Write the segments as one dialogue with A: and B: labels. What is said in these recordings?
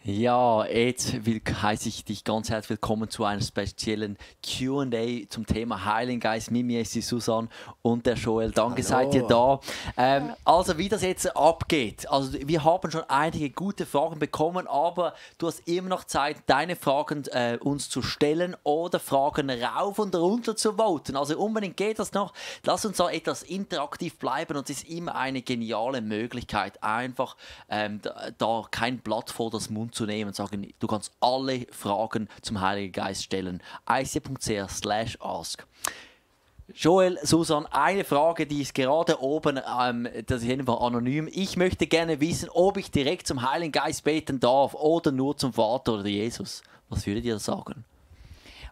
A: Ja, jetzt heiße ich dich ganz herzlich willkommen zu einem speziellen Q&A zum Thema Heiligen Geist. Mit mir ist die Susanne und der Joel. Danke,
B: Hallo.
A: seid ihr da. Also wie das jetzt abgeht. Also wir haben schon einige gute Fragen bekommen, aber du hast immer noch Zeit, deine Fragen uns zu stellen oder Fragen rauf und runter zu voten. Also unbedingt geht das noch. Lass uns da etwas interaktiv bleiben und es ist immer eine geniale Möglichkeit, einfach da kein Blatt vor das Mund zu nehmen und sagen, du kannst alle Fragen zum Heiligen Geist stellen. ICF.ch/ask. Joel, Susan, eine Frage, die ist gerade oben, das ist jedenfalls anonym. Ich möchte gerne wissen, ob ich direkt zum Heiligen Geist beten darf oder nur zum Vater oder Jesus. Was würdet ihr sagen?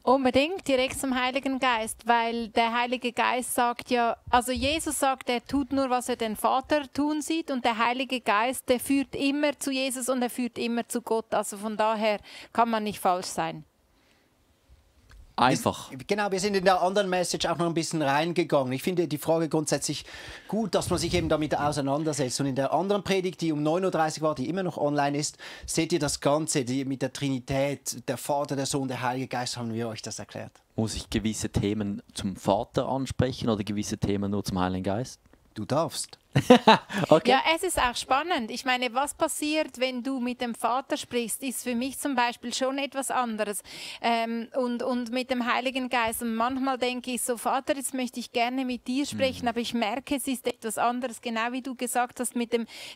C: Unbedingt direkt zum Heiligen Geist, weil der Heilige Geist sagt ja, also Jesus sagt, er tut nur, was er den Vater tun sieht, und der Heilige Geist, der führt immer zu Jesus und er führt immer zu Gott. Also von daher kann man nicht falsch sein.
A: Einfach.
B: Genau, wir sind in der anderen Message auch noch ein bisschen reingegangen. Ich finde die Frage grundsätzlich gut, dass man sich eben damit auseinandersetzt. Und in der anderen Predigt, die um 9.30 Uhr war, die immer noch online ist, seht ihr das Ganze mit der Trinität, der Vater, der Sohn, der Heilige Geist, haben wir euch das erklärt.
A: Muss ich gewisse Themen zum Vater ansprechen oder gewisse Themen nur zum Heiligen Geist?
B: Du darfst.
A: Okay.
C: Ja, es ist auch spannend. Ich meine, was passiert, wenn du mit dem Vater sprichst, ist für mich zum Beispiel schon etwas anderes. Und mit dem Heiligen Geist. Und manchmal denke ich so, Vater, jetzt möchte ich gerne mit dir sprechen, aber ich merke, es ist etwas anderes. Genau wie du gesagt hast,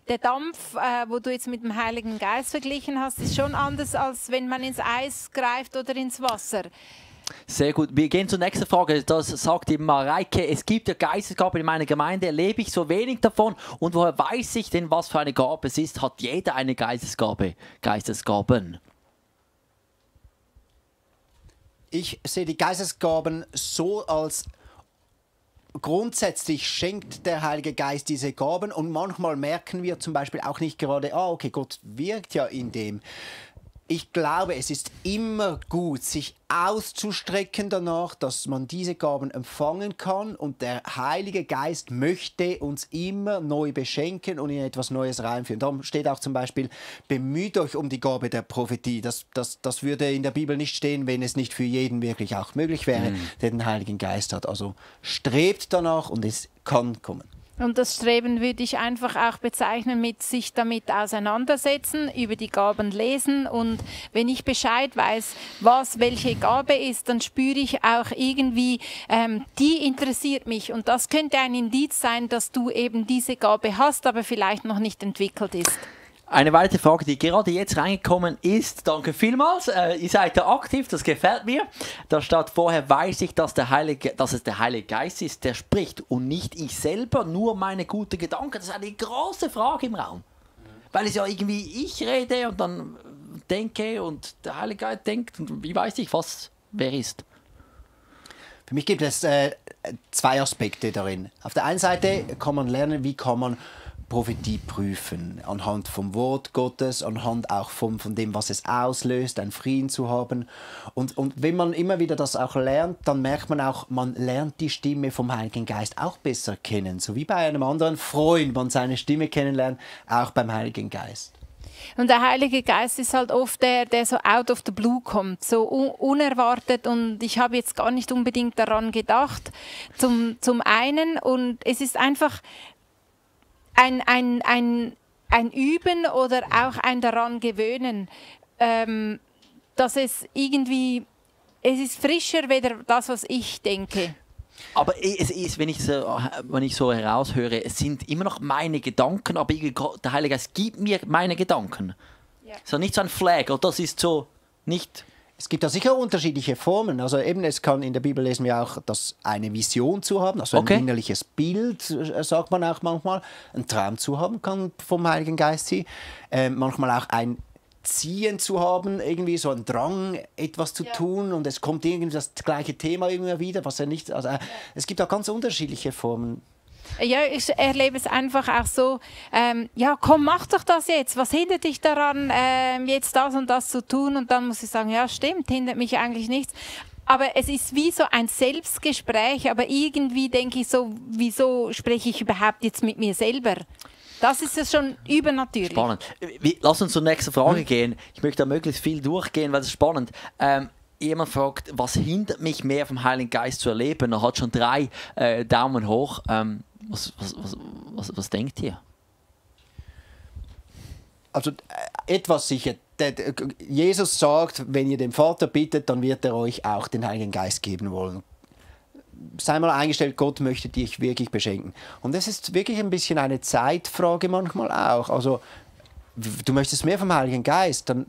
C: der Dampf, wo du jetzt mit dem Heiligen Geist verglichen hast, ist schon anders, als wenn man ins Eis greift oder ins Wasser.
A: Sehr gut. Wir gehen zur nächsten Frage. Das sagt eben Mareike. Es gibt ja Geistesgaben in meiner Gemeinde, erlebe ich so wenig davon. Und woher weiß ich denn, was für eine Gabe es ist? Hat jeder eine Geistesgabe? Geistesgaben.
B: Ich sehe die Geistesgaben so, als grundsätzlich schenkt der Heilige Geist diese Gaben, und manchmal merken wir zum Beispiel auch nicht gerade, okay, Gott wirkt ja in dem. Ich glaube, es ist immer gut, sich auszustrecken danach, dass man diese Gaben empfangen kann, und der Heilige Geist möchte uns immer neu beschenken und in etwas Neues reinführen. Darum steht auch zum Beispiel, bemüht euch um die Gabe der Prophetie. Das würde in der Bibel nicht stehen, wenn es nicht für jeden wirklich auch möglich wäre, der den Heiligen Geist hat. Also strebt danach und es kann kommen.
C: Und das Streben würde ich einfach auch bezeichnen mit sich damit auseinandersetzen, über die Gaben lesen, und wenn ich Bescheid weiß, welche Gabe ist, dann spüre ich auch irgendwie, die interessiert mich, und das könnte ein Indiz sein, dass du eben diese Gabe hast, aber vielleicht noch nicht entwickelt ist.
A: Eine weitere Frage, die gerade jetzt reingekommen ist. Danke vielmals. Ihr seid da aktiv, das gefällt mir. Da steht vorher, weiß ich, dass es der Heilige Geist ist, der spricht und nicht ich selber, nur meine guten Gedanken. Das ist eine große Frage im Raum. Weil es ja irgendwie ich rede und dann denke und der Heilige Geist denkt und wie weiß ich, wer ist.
B: Für mich gibt es zwei Aspekte darin. Auf der einen Seite kann man lernen, wie kann man Prophetie prüfen, anhand vom Wort Gottes, anhand auch von dem, was es auslöst, einen Frieden zu haben. Und wenn man immer wieder das auch lernt, dann merkt man auch, man lernt die Stimme vom Heiligen Geist auch besser kennen. So wie bei einem anderen Freund man seine Stimme kennenlernt, auch beim Heiligen Geist.
C: Und der Heilige Geist ist halt oft der so out of the blue kommt, so unerwartet, und ich habe jetzt gar nicht unbedingt daran gedacht, zum einen, und es ist einfach ein Üben oder auch ein daran gewöhnen, dass es ist frischer, weder das, was ich denke.
A: Aber es ist, wenn ich so heraushöre, es sind immer noch meine Gedanken, aber der Heilige Geist gibt mir meine Gedanken. Ja. So nicht so ein Flag, oder das ist so nicht...
B: Es gibt da sicher unterschiedliche Formen. Also eben, es kann in der Bibel lesen wir auch, dass eine Vision zu haben, also ein innerliches Bild, sagt man auch manchmal. Ein Traum zu haben kann vom Heiligen Geist sein. Manchmal auch ein Ziehen zu haben, irgendwie so ein Drang, etwas zu tun, und es kommt irgendwie das gleiche Thema immer wieder, was er nicht... Also, es gibt auch ganz unterschiedliche Formen.
C: Ja, ich erlebe es einfach auch so, ja komm, mach doch das jetzt, was hindert dich daran, jetzt das und das zu tun? Und dann muss ich sagen, ja stimmt, hindert mich eigentlich nichts. Aber es ist wie so ein Selbstgespräch, aber irgendwie denke ich so, wieso spreche ich überhaupt jetzt mit mir selber? Das ist ja schon übernatürlich.
A: Spannend. Lass uns zur nächsten Frage gehen. Ich möchte da möglichst viel durchgehen, weil es spannend ist. Jemand fragt, was hindert mich mehr vom Heiligen Geist zu erleben? Er hat schon 3 Daumen hoch. Was denkt ihr?
B: Also etwas sicher. Jesus sagt, wenn ihr den Vater bittet, dann wird er euch auch den Heiligen Geist geben wollen. Sei mal eingestellt, Gott möchte dich wirklich beschenken. Und das ist wirklich ein bisschen eine Zeitfrage manchmal auch. Also du möchtest mehr vom Heiligen Geist, dann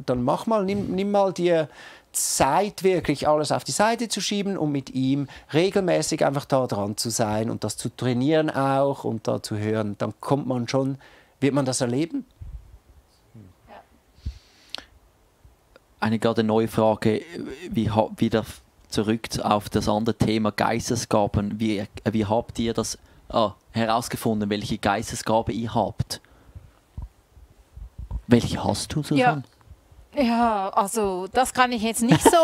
B: nimm mal dir Zeit, wirklich alles auf die Seite zu schieben und mit ihm regelmäßig einfach da dran zu sein und das zu trainieren auch und da zu hören. Dann wird man das erleben.
A: Eine gerade neue Frage, wieder zurück auf das andere Thema Geistesgaben. Wie habt ihr das herausgefunden, welche Geistesgabe ihr habt? Welche hast du, Susanne?
C: Ja, also das kann ich jetzt nicht so...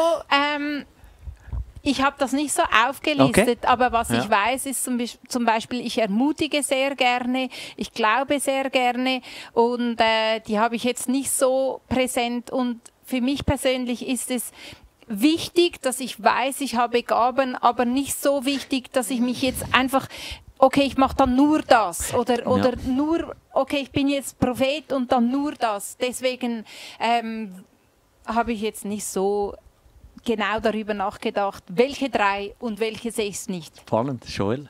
C: ich habe das nicht so aufgelistet, aber was ich weiß, ist zum Beispiel, ich ermutige sehr gerne, ich glaube sehr gerne und die habe ich jetzt nicht so präsent. Und für mich persönlich ist es wichtig, dass ich weiß, ich habe Gaben, aber nicht so wichtig, dass ich mich jetzt einfach... Okay, ich mache dann nur das oder nur, okay, ich bin jetzt Prophet und dann nur das. Deswegen habe ich jetzt nicht so genau darüber nachgedacht, welche 3 und welche 6 nicht.
A: Spannend, Joel.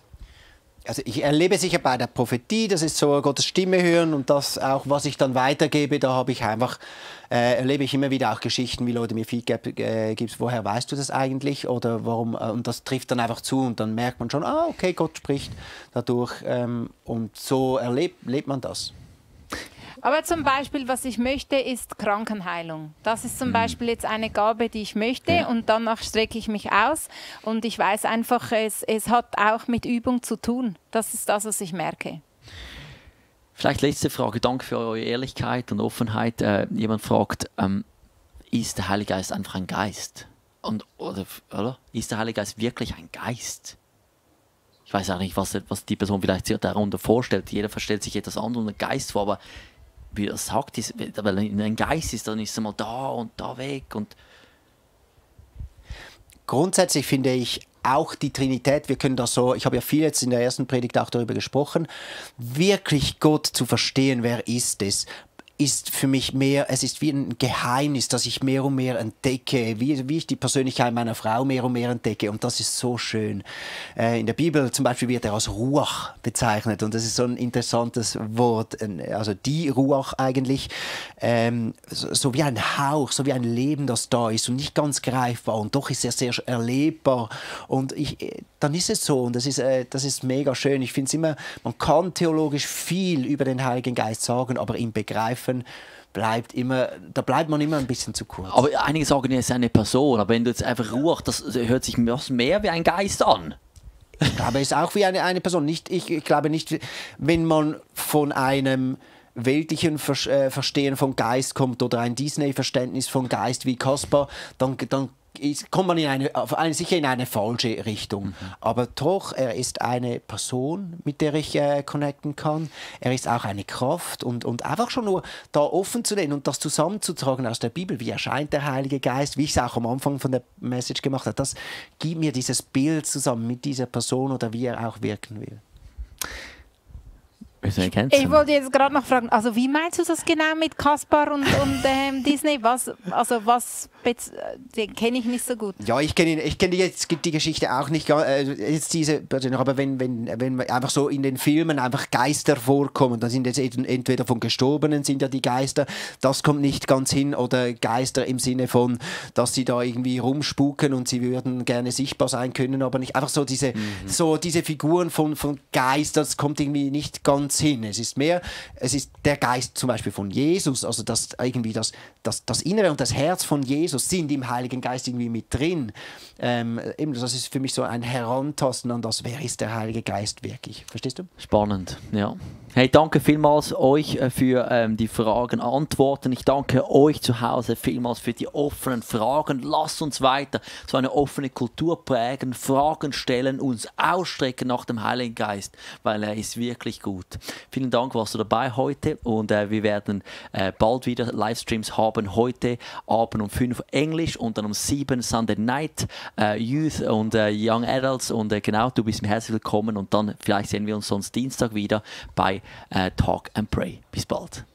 B: Also ich erlebe sicher bei der Prophetie, das ist so Gottes Stimme hören und das auch, was ich dann weitergebe, da habe ich einfach, erlebe ich immer wieder auch Geschichten, wie Leute mir Feedback geben, woher weißt du das eigentlich oder warum, und das trifft dann einfach zu und dann merkt man schon, okay, Gott spricht dadurch und so lebt man das.
C: Aber zum Beispiel, was ich möchte, ist Krankenheilung. Das ist zum Beispiel jetzt eine Gabe, die ich möchte und danach strecke ich mich aus und ich weiß einfach, es hat auch mit Übung zu tun. Das ist das, was ich merke.
A: Vielleicht letzte Frage. Danke für eure Ehrlichkeit und Offenheit. Jemand fragt, ist der Heilige Geist einfach ein Geist? Oder? Ist der Heilige Geist wirklich ein Geist? Ich weiß auch nicht, was die Person vielleicht sich darunter vorstellt. Jeder stellt sich etwas anderes unter Geist vor, aber wie er sagt, weil ein Geist ist, dann ist er mal da und da weg. Und
B: grundsätzlich finde ich auch die Trinität, wir können das so, ich habe ja viel jetzt in der ersten Predigt auch darüber gesprochen, wirklich Gott zu verstehen, wer ist es, ist für mich mehr, es ist wie ein Geheimnis, das ich mehr und mehr entdecke, wie ich die Persönlichkeit meiner Frau mehr und mehr entdecke und das ist so schön. In der Bibel zum Beispiel wird er als Ruach bezeichnet und das ist so ein interessantes Wort, also die Ruach eigentlich, so wie ein Hauch, so wie ein Leben, das da ist und nicht ganz greifbar und doch ist er sehr erlebbar und dann ist es so und das ist mega schön. Ich finde es immer, man kann theologisch viel über den Heiligen Geist sagen, aber im Begreifen bleibt man immer ein bisschen zu kurz.
A: Aber einige sagen, er ist eine Person, aber wenn du jetzt einfach Ruach, das hört sich mehr wie ein Geist an.
B: Ich glaube, es ist auch wie eine Person. Ich glaube nicht, wenn man von einem weltlichen Verstehen von Geist kommt oder ein Disney-Verständnis von Geist wie Kaspar, dann kommt man sicher in eine falsche Richtung. Aber doch, er ist eine Person, mit der ich connecten kann. Er ist auch eine Kraft und einfach schon nur da offen zu nehmen und das zusammenzutragen aus der Bibel. Wie erscheint der Heilige Geist? Wie ich es auch am Anfang von der Message gemacht habe. Das gibt mir dieses Bild zusammen mit dieser Person oder wie er auch wirken will.
C: Ich wollte jetzt gerade noch fragen, also wie meinst du das genau mit Kaspar und Disney? Den kenne ich nicht so gut.
B: Ja, ich kenne jetzt die Geschichte auch nicht, jetzt diese Person, aber wenn einfach so in den Filmen einfach Geister vorkommen, dann sind jetzt entweder von Gestorbenen sind ja die Geister, das kommt nicht ganz hin, oder Geister im Sinne von, dass sie da irgendwie rumspuken und sie würden gerne sichtbar sein können, aber nicht einfach so diese Figuren von Geist, das kommt irgendwie nicht ganz hin. Es ist der Geist zum Beispiel von Jesus, also dass irgendwie das Innere und das Herz von Jesus sind im Heiligen Geist irgendwie mit drin. Das ist für mich so ein Herantasten an das, wer ist der Heilige Geist wirklich. Verstehst du?
A: Spannend, ja. Hey, danke vielmals euch für die Fragen, Antworten. Ich danke euch zu Hause vielmals für die offenen Fragen. Lasst uns weiter so eine offene Kultur prägen, Fragen stellen, uns ausstrecken nach dem Heiligen Geist, weil er ist wirklich gut. Vielen Dank, warst du dabei heute und wir werden bald wieder Livestreams haben. Heute Abend um 5 Englisch und dann um 7 Sunday Night Youth und Young Adults und genau, du bist mir herzlich willkommen und dann vielleicht sehen wir uns sonst Dienstag wieder bei Talk and Pray. Bis bald.